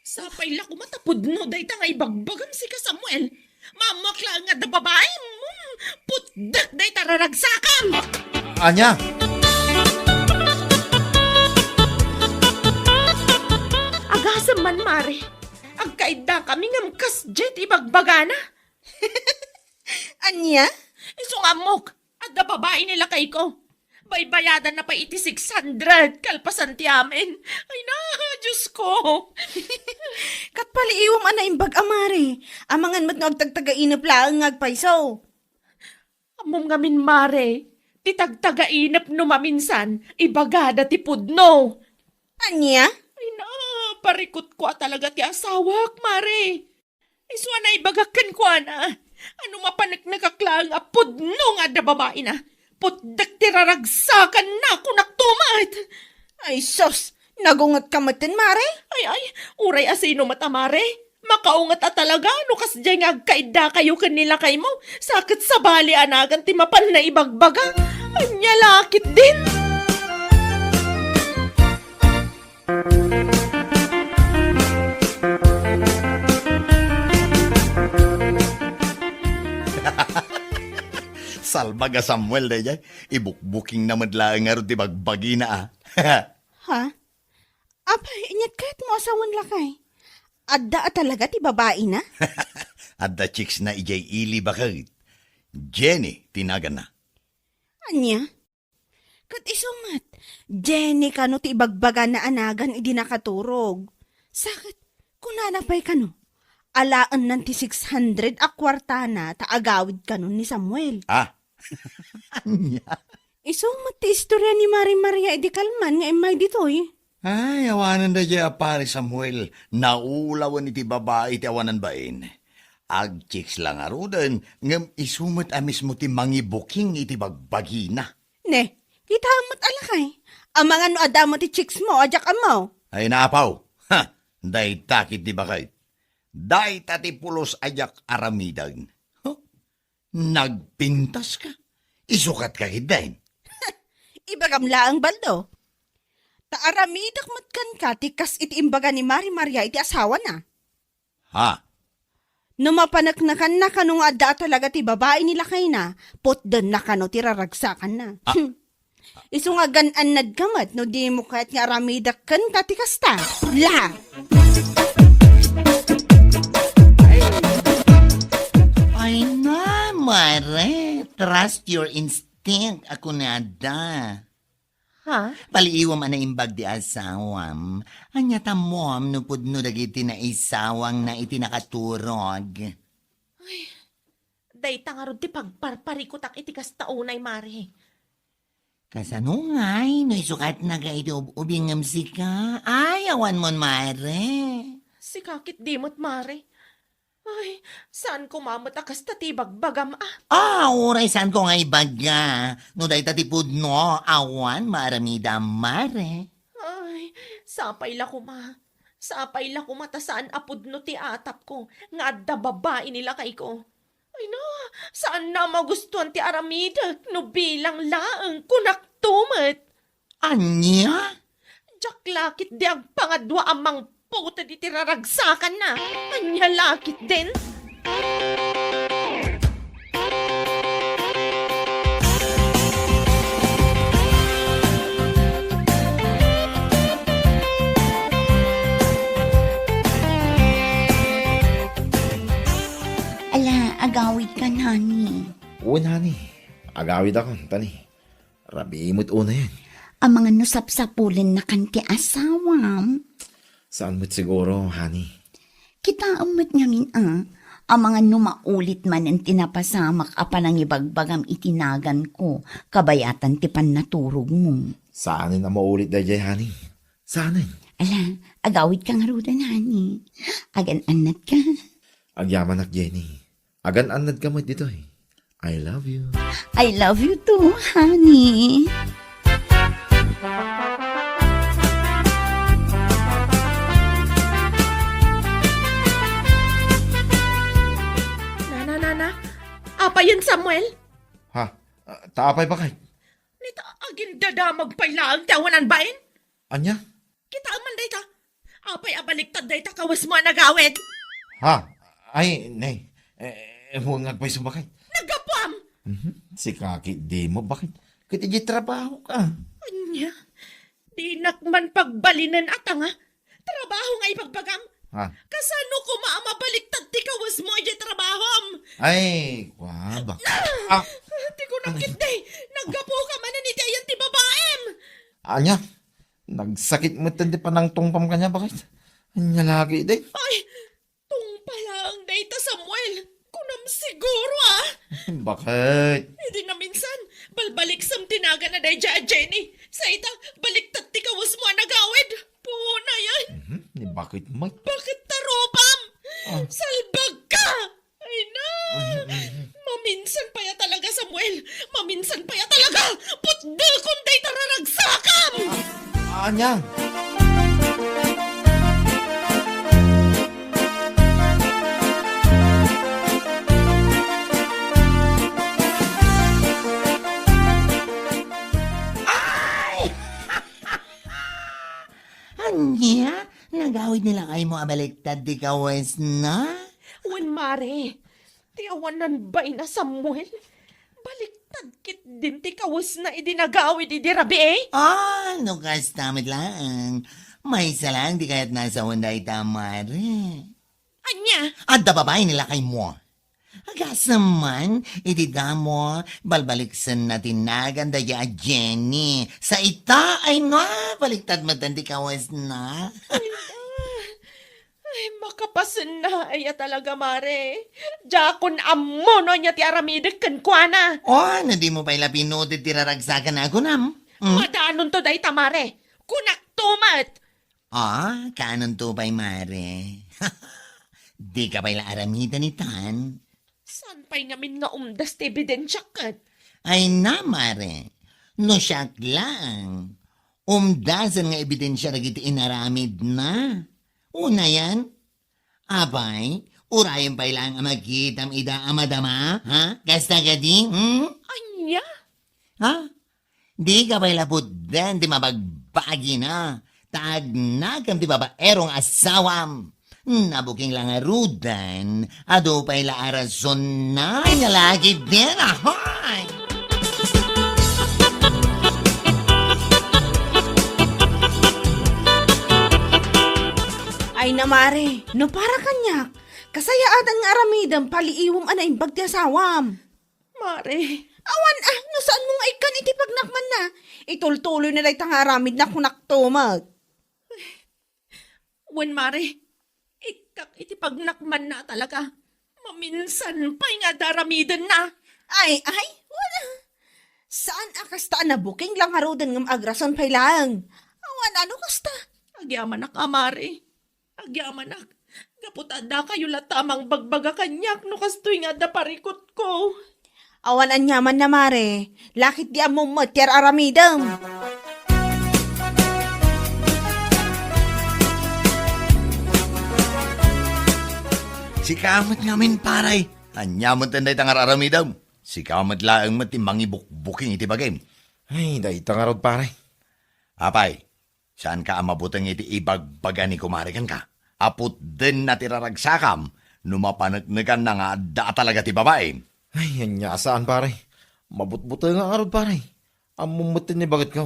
Sapay la koma ta pudno dayta nga ibagbagam, sika, Samuel. Maammoak laeng nga adda babaim. Hmm, putdek dayta raragsakam. Ania? Agasem man, Mare. Agkaiddakami ngem kasdiay ti ibagbagana. Ania? Isu nga ammok, adda babai ni lakayko. Baybayadanna pay iti six hundred kalpasan ti amin. Ay na, Diosko! Ket paliiwem a naimbag a Mare. Amangan met no agtagtagainep laeng nga agpayso. Ammom ngamin, Mare, ti tagtagainep no maminsan, ibagada ti pudno. Ania? Ay na, parikutko a talaga ti asawak, Mare. Isu a naibagak kenkuana, a no mapaneknekak laeng a pudno nga adda babaina, putdek ti raragsakanna, kunakto met. Ay sus, nagungetka metten, Mare? Ay, ay, uray asino met a Mare. Makaunget a talaga no kasdiay nga agkaiddakayo ken ni lakaymo, sa ket sabali a nagan ti mapan naibagbaga. Ania la ketdin? Talbag a Samuel daydiay. Ibukbukingna met laeng ngarud ti bagbagina, a. Ha? Apay, inyat kayatmo a sawen, lakay? Adda a talaga ti babaina? Adda chicksna idiay ili, baket. Jenny ti naganna. Ania? Ket isu met, Jenny kano ti ibagbagana a nagan idi nakaturog. Sa ket, kunana pay kano, alaennan ti six hundred a kuartana ta agawid kano ni Samuel. Ah? Ania? Isu met ti istorya ni Mari Maria idi kalman nga immay ditoy. Ay, awanen daydiay a Pari Samuel, naulawen iti babai ti awanan bain. Agchicks la ngaruden, ngem isu met a mismo ti mangibuking iti bagbagina. Ne, kitaem met a lakay. Amangan no adda met ti chicks mo a diak ammo. Ay, naapaw. Ha! Dayta ketdi baket. Dayta ti pulos a diak aramiden. Huh? Nagpintas ka? Isukat ka ketdin? Ibagam laeng, Baldo. Ta aramidek met kenka ti kas iti imbaga ni Mari Maria iti asawana. Ha? No mapaneknekanna kano nga adda a talaga ti babai ni lakayna, putdenna kano ti raragsakanna. Ah. Hmm. Isu nga agan-annadka met no dimo kayat nga aramidek kenka ti kasta. La! Ay na, Mare. Trust your instinct, a kunada. Ha? Paliiwam a naimbag ti asawam. Ania ta ammom no pudno dagiti naisawangna iti nakaturog? Ay, dayta ngarud ti pagparparikutak iti kasta unay, Mare. Kasano ngay no isukatnaka iti ub-ubing ngem sika? Ay, awanmon, Mare. Sika ketdi met, Mare. Ay, saan koma met a kasta ti ibagbagam, a. Ah, uray saan ko nga ibaga. No dayta ti pudno, awan maaramidam, Mare. Ay, sapay la koma. Sapay la koma ta saan a pudno ti atapko nga adda babai ni lakayko. Ay na, saanna a magustuan ti aramidek no bilang laeng kunakto met. Ania? Diak la ketdi agpangadua a mangputed iti raragsakanna. Ania la ketdin? Ala, agawidkan, honey. Wen, honey. Agawidakon, tani. Rabii met unayen. Amangan no sapsapulennakan ti asawam. Saan met siguro, honey. Kitaem met ngamin, a. Amangan no maulit manen ti napasamak a panangibagbagam iti naganko, kabayatan ti pannaturogmo. Saanen a maulit daydiay, honey. Saanen. Ala, agawidka ngaruden, honey. Agan-annatka. Agyamanak, Jenny. Agan-annadka met ditoy. I love you. I love you too, honey. Nana, nana, apayen, Samuel? Ha? Ah, ta apay, baket? Nita, agindadamag pay laeng ti awanan bain? Ania? Kitaem man dayta. Apay a baliktad dayta kawesmo a nagawid? Ha? Ay, ne. Eh, wen nga agpayso, baket. Naggapuam! Mhm. Sika ketdimo, baket. Ket idiay trabahoka. Ania? Dinak man pagbalinen a tanga. Trabaho nga ibagbagam. Ha? Kasano koma a mabaliktad ti kawesmo idiay trabahom? Ay, kua, bak-, ah! Ti kunam ketdi, naggapuka manen iti ayan ti babaim. Ania? Nagsakit met ti panangtungpam kaniak, baket? Ania la ketdi? Ay, tungpa laeng dayta, Samuel. Kunam siguro, a. Baket? Idi naminsan, balbaliksem ti nagan a daydiay a Jenny. Sa ita, baliktad ti kawesmo a nagawid. Puonayan. Mhm, ni baket met. Baket ta rupam? Ah. Salbagka! Ay na! Mhm, mhm. Maminsan pay a talaga, Samuel! Maminsan pay a talaga! Putdekon dayta raragsakam! Ania? Ay! Ania? Nagawid ni lakaymo a baliktad ti kawesna? Wen, Mare. Ti awanan bain a Samuel. Balik Tagkit din ti kawesna idi nagawid idi rabii? Ah, no kasta met laeng. Maysa laeng ti kayatna a sawen dayta, Mare. Ania? Adda babaen ni lakaymo. Agasem man, iti damo, balbaliksenna ti nagan daydiay a Jenny. Sa ita, ay no, baliktad met ti kawesna. Ay, makapasenna aya talaga, Mare. Diakon ammo no ania ti aramidek kenkuana. Oh, no dimo pay la pinuted ti raragsakan a kunam? Hmm? Madanonto dayta, Mare. Kunakto met. Ah, kaanonto pay, Mare? Dika pay la aramiden itan? Saan pay ngamin nga umdas ti ebidensiak ket? Ay na, Mare. No siak laeng, umdasen nga ebidensia dagiti inaramidna. Unayen, apay, urayen pay laeng a makitam ida a madama, ha? Kasta kadi, hmm? Ania? Ha? Dika pay la putden ti mabagbagina, ta agnagam ti babaero nga asawam. Nabuking la ngaruden, adu pay la a rasonna, ania la ketdin, ahoy! Ay na, Mare, no para kaniak, kasayaatan nga aramidem, paliiwem a naimbag ti asawam. Mare. Awan, ah, no saanmo nga ikkan iti pagnakmanna, itultuloyna dayta nga aramidna, kunakto met. Wen, Mare, ikkak iti pagnakmanna talaga. Maminsan pay nga adda aramidenna. Ay, ay, wen, ah. Saan a kasta a nabuking la ngaruden ngem agrason pay laeng. Awan, ano kasta? Agyamanak a, Mare. Agyamanak, gapu ta addakayo latta a mangbagbaga kaniak no kastoy nga adda parikutko. Awan aniamanna, Mare. Lakit di ammom met ti ar-aramidem. Sika met ngamin, pare. Ania met dayta nga ar-aramidem? Sika met laeng met ti mangibukbuking iti bagim. Ay, dayta ngarud, pare. Apay, saanka a mabuteng iti ibagbaga ni kumare kenka? Aputdenna ti raragsakam no mapaneknekanna nga adda a talaga ti babaim. Ay, ania a saan, pare. Mabutbutengak ngarud, pare. Ammom met ti ibagetko.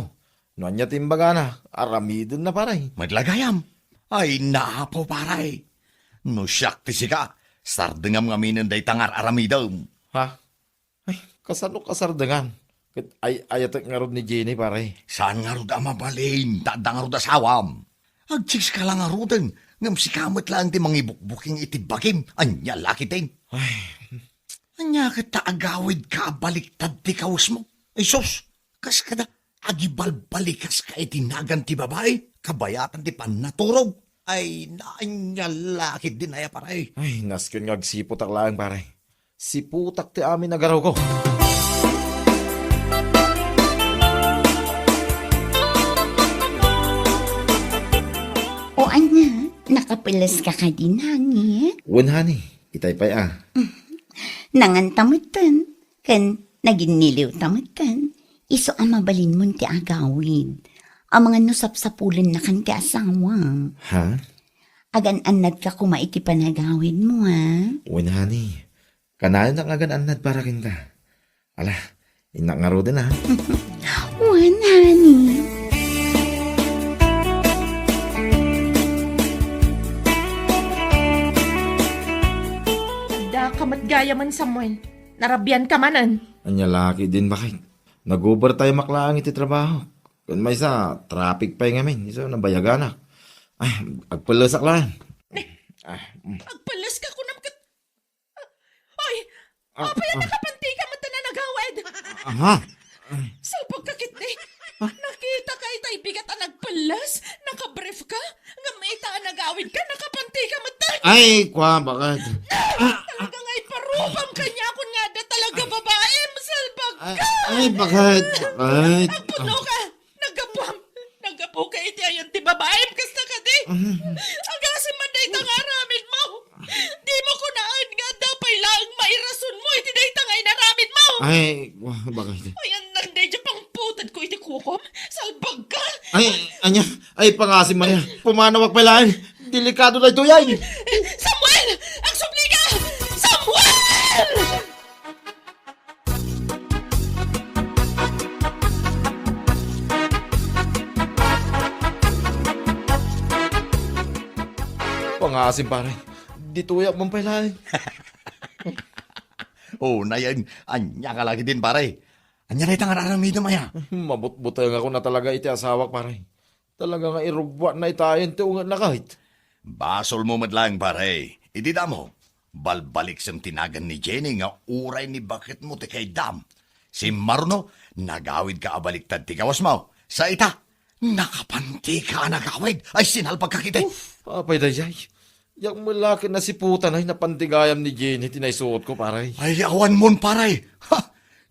No ania ti imbagana, aramidenna, pare. Met la gayam. Ay, naapo, pare. No siak ti sika, sardengam ngaminen dayta nga ar-aramidem. Ha? Ay, kasano kasardengan? Ket ay-ayatek ngarud ni Jenny, pare. Saan ngarud a mabalin, ta adda ngarud asawam. Agsiksikala ngaruden, ngem sika met laeng ti mangibukbuking iti bagim, ania la ketdin? Ay. Ania ket ta agawidka a baliktad ti kawesmo? Ay sus, kas kada agibalbalikaska iti nagan ti babai, kabayatan ti pannaturog. Ay, na, ania la ketdin aya, pare? Ay, nasken nga agsiputak laeng, pare. Siputak ti amin a garawko. O ania, nakapeles ka kadi, nangit? Wen, honey, itay pay a. Nanganta metten, ken naginniliw ta metten. Isu a mabalinmon ti agawid. Amangan no sapsapulennakan ti asawam. Ha? Agan-annadka koma iti panagawidmo, a? Wen, honey. Kanayon nga agan-annad para kenka. Ala, innak ngaruden, a. Wen, honey. Daka met gayamen, Samuel. Narabian ka manen. Ania la ketdin, baket. Nag-overtime-ak laeng iti trabaho. Ken maysa, traffic pay ngamin. Isu, nabayaganak. Ay, agpellesak laeng. Ne? Ah, mm. Agpelles ka kunam ket Ay! Ah, apay a ah. Nakapantika met ta nanagawid? Aha. Salpagka ketdi. Ah. Nakitaka itay bigat a nagpelles, nakabrief ka, ngem ita a nagawid ka, nakapantika met ta. Ay, kwa, baket? Ah, ah. Talaga nga iparupam kaniakon nga adda talaga babaim, salpagka. Ay, ay, baket, baket? Agpudno ka. Naggapuam, naggapuka iti ayan ti babaim, kasta kadi? Mhm. Agasem man dayta nga aramidmo. Dimo kunaan nga adda pay laeng mairasonmo iti dayta nga inaramidmo. Ay, wa-, baket? Ayan lang daydiay pangputedko iti kukom. Salbagka. Ay, ania? Ay, pangasim, Maria. Pumanawak pay laeng. Delikado daytoy, ay. Samuel! Agsubli ka! Samuel! Nga asin, pare. Ditoyak man pay laeng. O, nayen, ania ka lagi din, pare? Ania dayta nga ar-aramidem aya? Mabutbutengakon a talaga iti asawak, pare. Talaga nga irugbuatna itayen ti ungetna ket. Basolmo met laeng, pare. Iti damo, balbaliksem ti nagan ni Jenny nga uray ni baketmo ti kaydam. Simmaruno, nagawidka a baliktad ti kawasmo. Sa ita, nakapantika a nagawid. Ay, sinalbagka ketdi. Uf, apay daydiay. Diak met la ket nasiputan a napanti gayam ni Jenny ti naisuotko, pare. Ay, awanmon, pare. Ha!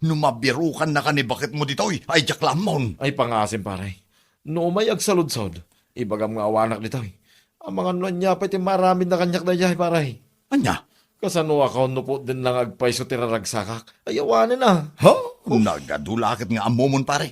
No mabirukannaka ni baketmo ditoy, ay diak la ammon. Ay, pangasim, pare. No umay agsaludsod, ibagam nga awanak ditoy. Amangan no ania pay ti maaramidna kaniak daydiay, pare. Ania? Kasano a kaon no putdenna nga agpayso ti raragsakak? Ay, awanen a. Ha? Uf. Nagadu la ket nga ammomon, pare.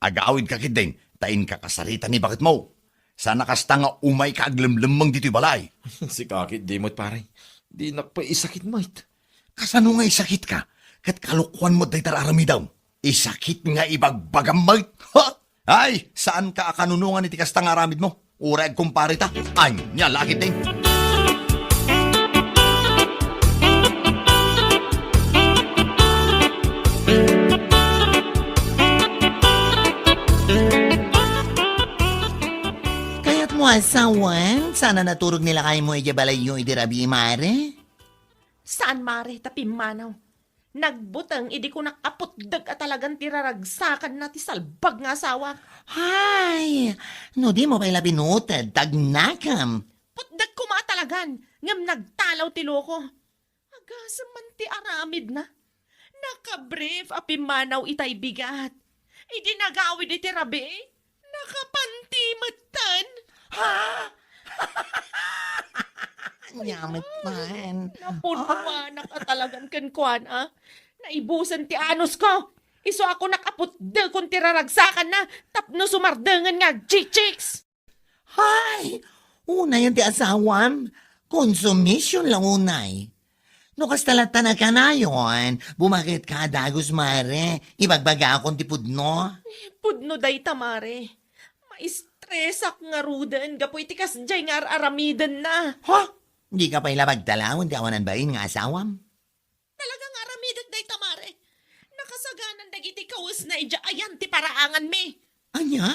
Agawidka ketdin, ta inka kasarita ni baketmo. Saan a kasta nga umayka aglemlemmeng ditoy balay. Sika ketdi met, pare. Dinak pay isakit met. Kasano nga isakitka? Ket kalokuan met dayta ar-aramidem. Isakit nga ibagbagam met. Ha? Ay, saanka a kanunongan iti kasta nga aramidmo. Uray agkumpare ta. Ania la ketdin? Kayatmo a sawen, saan a naturog ni lakaymo idiay balayyo idi rabii, mare? Saan, mare, ta pimmanaw. Nagbuteng idi kunak a putdek a talagan ti raragsakanna ti salbag nga asawak. Hay! No dimo pay la binuted, ta agnakem. Putdek koma a talagan, ngem nagtalaw ti loko. Agasem man ti aramidna. Nakabrief a pimmanaw itay bigat. Idi nagawid iti rabii, nakapanti metten. Ha? Ania metten? Napunuanak a talagan kenkuana. Naibusen ti anusko. Isu a kunak a putdekon ti raragsakanna tapno sumardengen nga agchichiks. Hay! Unayen ti asawam. Konsumision la unay. No kasta latta nakanayon, bumaketka a dagus, mare. Ibagbagakon ti pudno. Pudno dayta, mare. Maistresak ngaruden gapu iti kasdiay nga ar-aramidenna. Ha? Dika pay la pagtalawen ti awanan bain nga asawam? Talaga nga aramidek dayta, mare. Nakasaganan dagiti kawesna idiay ayan ti paraanganmi. Ania?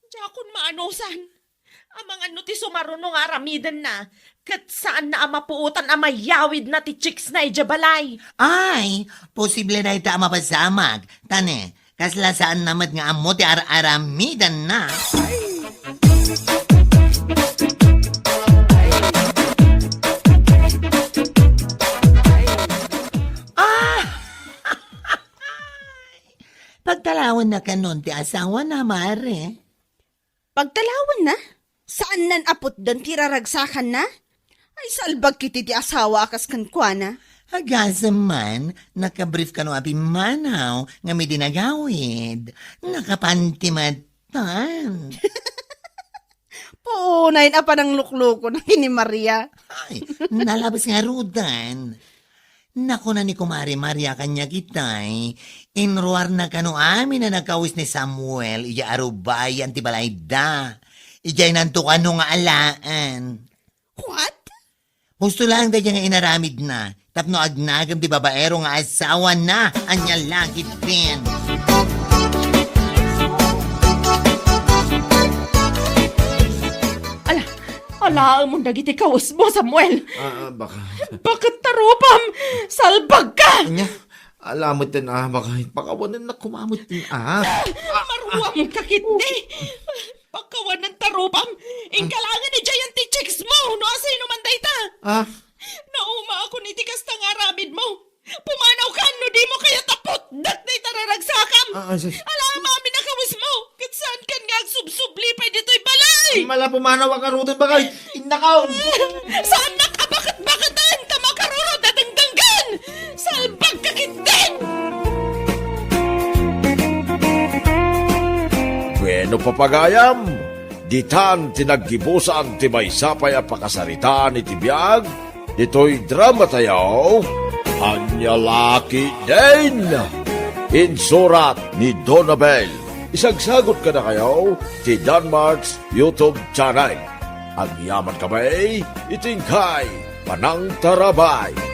Diakon maanusan. Amangan no ti sumaruno nga aramidenna, ket saanna a mapuotan a mayawidna ti chicksna idiay balay. Ay, posible dayta a mapasamak. Ta ne, kasla saanna met nga ammo ti ar-aramidenna. Ah! Pagtalawennakanon ti asawana, mare? Pagtalawenna? Saannan a putden ti raragsakanna? Ay, salbag ketdi ti asawa a kas kenkuana. Agasem man, nakabrief kano a pimmanaw ngem idi nagawid, nakapanti metten. Puunayen a panangluklukona ken ni Maria. Ay, nalabes ngaruden. Nakuna ni Kumare Maria kaniak itay, inruarna kano amin a nakawes ni Samuel idiay arubayan ti balayda. Idiay nanto kano nga alaen. What? Husto laeng daydiay nga inaramidna, tapno agnagem ti babaero nga asawana. Ania la ketdin? Ala, alaemon dagiti kawesmo, Samuel. Ah, ah, baka. Baket ta rupam, salbagka! Ania? Ala metten a, baka pakawanennak koma metten a. Maruamka ketdi. Pakawanen ta rupam. Inka laengen idiay ti chicksmo, no asino man dayta. Ah? Naumaakon iti kasta nga aramidmo. Pumanawkan no dimo kayat a putdek dayta raragsakam. Ah, ah, sus. Ala, amin a kawesmo. Ket saankan nga agsubsubli pay ditoy balay. Mala, pumanawak ngaruden, bakay. Innakaw! Saannak a baket-baketen ta makarurod a dengdenggen! Salbagka ketdin! Bueno, papagayam, ditan ti naggibusan ti maysa pay a pakasaritaan iti biag ditoy dramatayo, Ania la ketdin! Insurat ni Donabel. Isagsagot kadakayo ti Danmark's YouTube channel. Agyaman kami iti inkay panangtarabay.